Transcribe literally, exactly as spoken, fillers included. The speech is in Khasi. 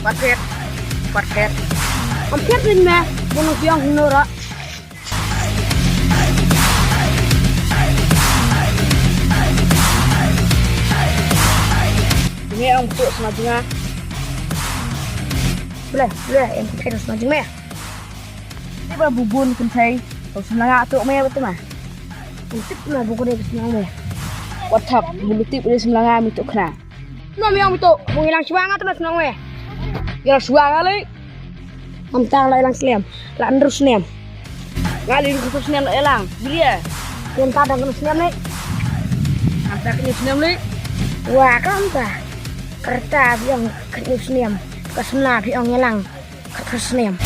Pat phet. Pat phet. Am phet rin me. Mo nang piang hino ra. Nge ong tu sma jinga. Ble, ble, em phet sma jinga. Tip ba bubun kynthei. Tau sma nga tu me betul ma. Tip ma bubun kynthei sma me. Wat thap, bulu tip ri sma nga mi tu khna. Nom yong mi tu, bung ilang shuang tu na sma me. Ilang shuang ali. Am tang la ilang snem, la andru snem. Nga li andru snem la ilang. Bilia. Kem ta dang andru snem ni. Am ta kini snem ni. Wa kam ta. Kerta biong kini snem. Ka sma biong ilang. Ka snem.